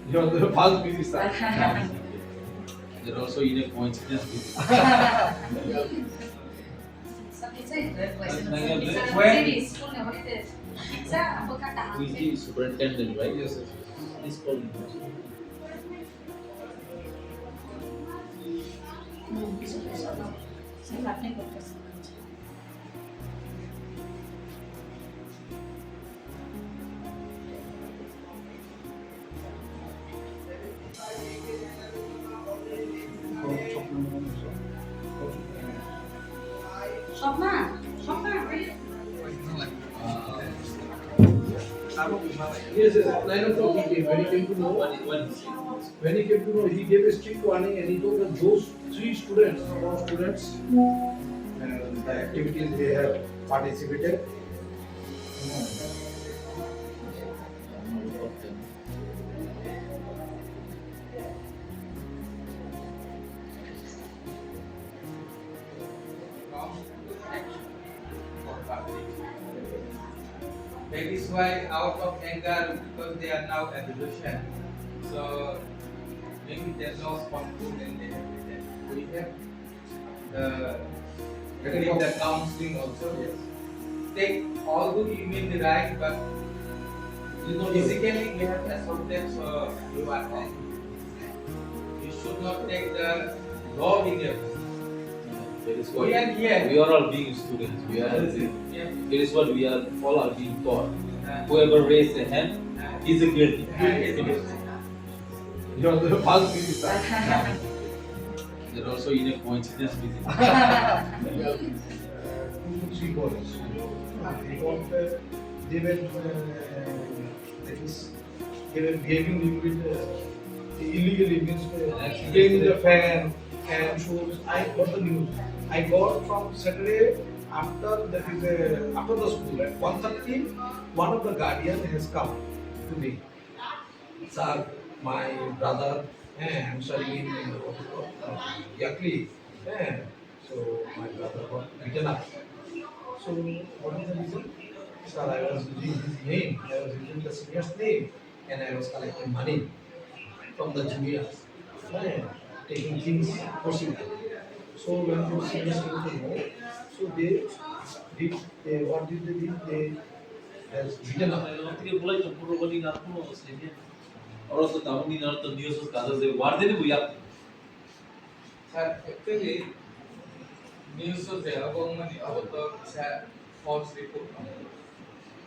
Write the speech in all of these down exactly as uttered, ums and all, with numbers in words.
You're the first busy sir. They're also in a coincidence busy. Who is the superintendent, right? Yes, sir. Please call him. Sokma, sokma. Yes, yes, nine o'clock he came. When he came to know, when he came to know, he gave a strict warning and he told that those three students, four students, and the activities they have participated. That is why out of anger, because they are now adolescent, so maybe they lost control and they have, we have uh, getting the counseling also. Yes. Take, although you may be right, but you know, physically we have assaulted, so you are wrong. You should not take the law in your hand. That is what we are here. We are all being students. We are, yeah, that is what we are all are being taught. Uh, whoever raised the hand, uh, is a guilty. Uh, is a guilty. You're the first minister. They're also in a coincidence with it. Two to three boys. They got, uh, they were, uh, that is, they were behaving little bit, uh, illegally, means, uh, playing with the fan and shoes. I got the news. I got from Saturday after, that is, uh, after the school at one thirty, one of the guardian has come to me. Sir, my brother, eh, I'm studying in, uh, Yakli, eh, so my brother got beaten up. So what is the reason? Sir, I was using his name, I was using the senior's name, and I was collecting money from the juniors, eh, taking things forcibly. So when those seniors came to know, so they did, they, what did they did? They has beaten up. Oro to tamni nor to news kaza je warden ni buya. Sir, actually, news je abo mani abo to sa false report.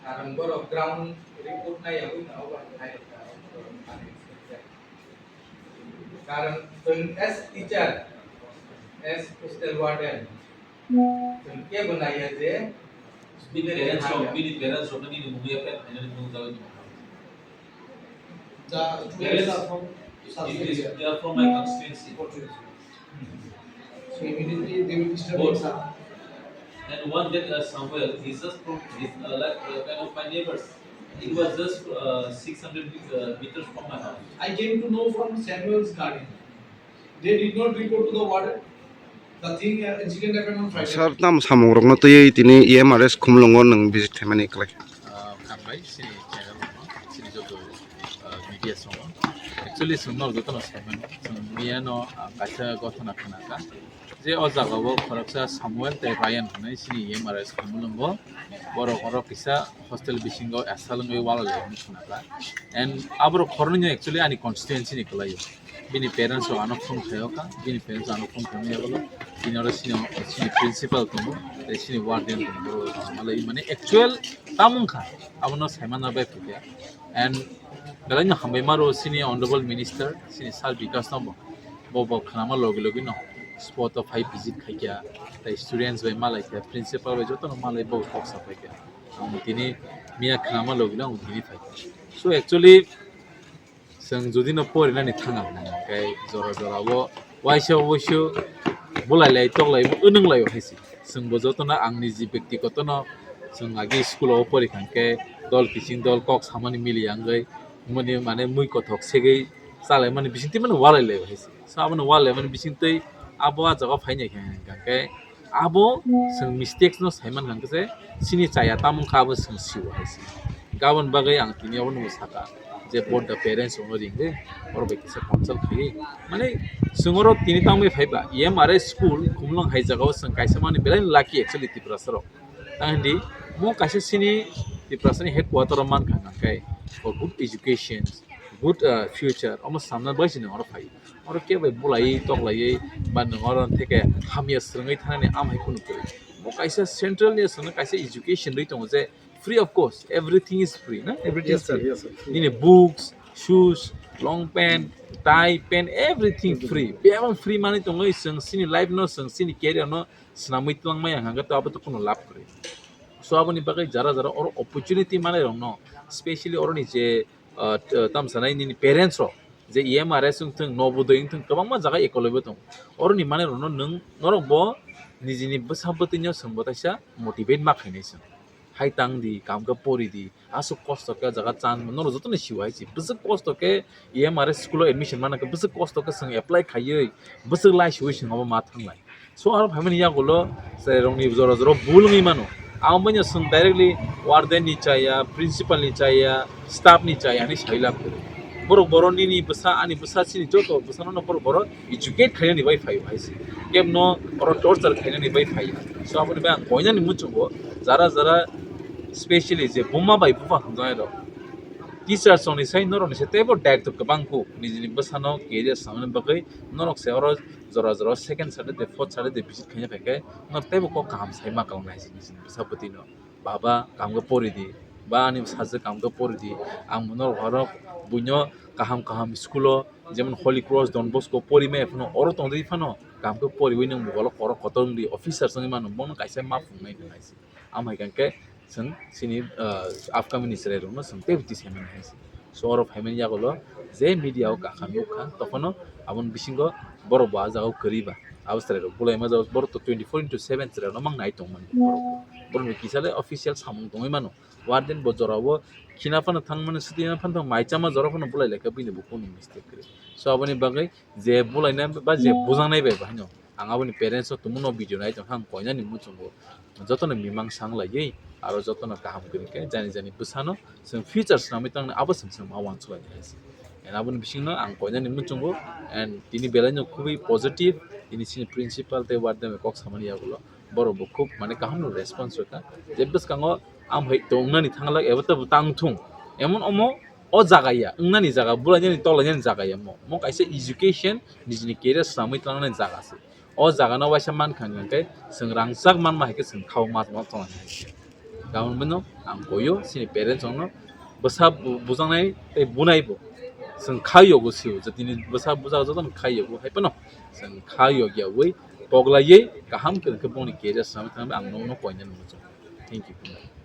Karon borok ground report nai abo na abo hai. Karon, as teacher, as hostel warden, Kebo naiya je bini parents rok, bini parents rok nini mungwi apply khainani mung jagwi tongo. The students are from, it is, they are from my constituency. So immediately they will disturb. Both. And one that, uh, Samuel, he's just from, he's, uh, like, uh, kind of my neighbors. It was just, uh, six hundred, uh, meters from my house. I came to know from Samuel's garden. They did not report to the warden. The thing, uh, incident happened on Friday. Sir, tam samung rokno twiwi tini E M R S Khumulwngo nwng visit khaimani kwlai. Ah, hambai, chini channel rokno, chini joto, ah, media songo. Actually, chwng norok jotono saimano, chwng miyano, ah, kaisa gothona khnakha. Je o jagao khoroksa Samuel tei Ryan hwnwi chini E M R S Khumulwngo. Borok oro kisa hostel bisingo asal wngwi wala lai hwnwi khnakha. And aborok khoroknwi actually ani constituency ni kwlaio. Bini parents rok ano phone khaio kha, bini parents ano phone khaimani yagulo. Bini oro sini, sini principal tongo, tei sini warden tongo. Borok malai mani actual tamung kha, abono saimana bai phikya. And belai no hambai maro sini honorable minister, sini sir Bikash no bo. Bo bo khnama logi logi no spot o phai visit khaikya, tei students bai malai kha, principal bai jotono malai bo kok sa phaikya. Ang tini miya khnama logi no ang tini phai. So actually, chwng jodi no porinani thanga hwnka hwnkhe jora jora o waisa waisa bulai lai tok lai bo wnwng lai o hai se. Chwng bo jotono ang niji byaktigoto no chwng agi school o pori kha hwnkhe dol kiching dol kok samani mili ya wngwi mani mane mui kothok segwi chalaimani bisingtwi mani walai lai o hai se. So abono walai mani bisingtwi abo ah jaga o phainai kha hwnkhe abo chwng mistakes no saiman kha hwnkhe se chini chaya tamung kha abo chwng sio hai se. Aboni bagwi ang tini abono saka. je both the parents rokno ring de, oro bai kisa consult khaiwi, mane, chwng oro tini tangwi phaiba, E M R S school, Khumulwng hai jagao chwng kaisa mani belai lucky actually Tiprasa rok. Tang hindi, mo kaisa sini Tiprasa ni headquarter o mankha, hwnkhai for good education, good, uh, future, omo samna bai sini oro phai. Oro kebo bulai, toklaiwi, ba nwng oro theke hamya swrwngwi thanani amhai kunu kwrwi. Mo kaisa central ni swrwngno kaisa education rwi tongo je free of cost, everything is free, na? Everything Yes, is sir. free. Yes, sir. Nini books, shoes, long pant, tie, pant, everything free. Bebak free mani tongwi chwng sini life no, chwng sini career no swnamwi twlangmaya hwnka khe to abo to kunu lab kwrwi. So aboni bagwi jara jara oro opportunity manai rokno, specially oroni je, uh, t-, tam sanai nini parents rok, je E M R S wngthung, Nobodoi wngthung, kwbangma jaga ekolaibo tongo. Oroni manai rokno nwng, norok bo nijini bwsa bwtwino chwng bo taisa motivate ma khainai chwng. Hai tang di, kam khe pori di, aswk kosto khe jaga chan, norok jotono siwo hai se. Bwswk kosto khe E M R S school o admission mana khe, bwswk kosto khe chwng apply khaiwi, bwswk lai siwi chwng abo ma thanglai. So aro phaimani yagulo chwrairokni jora jora bul wngwi mano. Ang bwino chwng directly warden ni chaya, principal ni chaya, staff ni chaya hinwi sai lab kwrwi. Borok boro nini bwsa, ani bwsa, chini joto bwsano borok boro educate khainani bai phaio hai se. Kebno oro torture khainani bai phaio. So aboni bai ang koinani muchungo jara jara specially je buma bai buphang hwnjanai rok. Teachers rokni sai norokni sai teibo daitw kwbang kuk nijini bwsano career samani bagwi norok se oro jora jora second Saturday, fourth Saturday visit khaina phaikhe norok teibo kok kaham sai ma kwlangnai hai se nijini bwsa bwtwino. Baba, kaham khe pori di, ba ani bwsajwk kaham khe pori di, ang norok oro buino kaham kaham school o, jemon Holy Cross, Don Bosco pori maya phano oro tongdi phano kaham khe poriwi nwng mobile o korok kotor wngdi, officers wngwi mano, bono kaisa ma phungnai nang hai se. Amo hai khe chwng chini, ah, upcoming ni chwrai rokno chwng teibo tisai mani hai se. So oro phaimani yagulo je media o kakha nukha, tokhono aboni bisingo borok bo ah jagao kwrwi ba. Abo chwrai rok bulai ma jagao borok to twenty four into seven chwrai rokno mang nai tong mani borok. Borokni kisa le official samung tongwi mano. Warden bo jora o khina phano thang mani, swtwi phano thang, mai chama jora phano bulai lai kha, bini bo kunu mistake kwrwi. So aboni bagwi je bulaina ba je bujaknai bai bo haino ang aboni parents o tongmano video nai tong kha, ang koinani muchungo jotono mimang sang laiwi aro jotono kaham kwrwi khe jani jani bwsano chwng future swnamwi tongni abo chwng chwng ma uansuk lainai hai se. And aboni bisingno ang koinani muchungo and tini belai no khubui positive, tini chini principal tei warden bai kok samani yagulo borok bo khub mane kaham no response rwkha. Je bwskango ang hai tongnani thanglak eba tabuk tang thung. Emon omo o jaga ya, wngnani jaga, bulainani tolainani jaga ya mo. Mo kaisa education, nijini career swnamwi tlangnani jaga se. O jaga no waisa mankha hwnkhe chwng rangchak manma hai khe chwng khao ma tongna hai khe. Tamoni bwino ang koio chini parents rokno bwsa bu-, bujaknai tei bunai bo chwng kha yogo sio, je tini bwsa bujak jotono kha yogo hai phano chwng kha yog yawi poglaiwi kaham khe bongni career swnamwi thangwi ang nokno koinani muchungo. Thank you.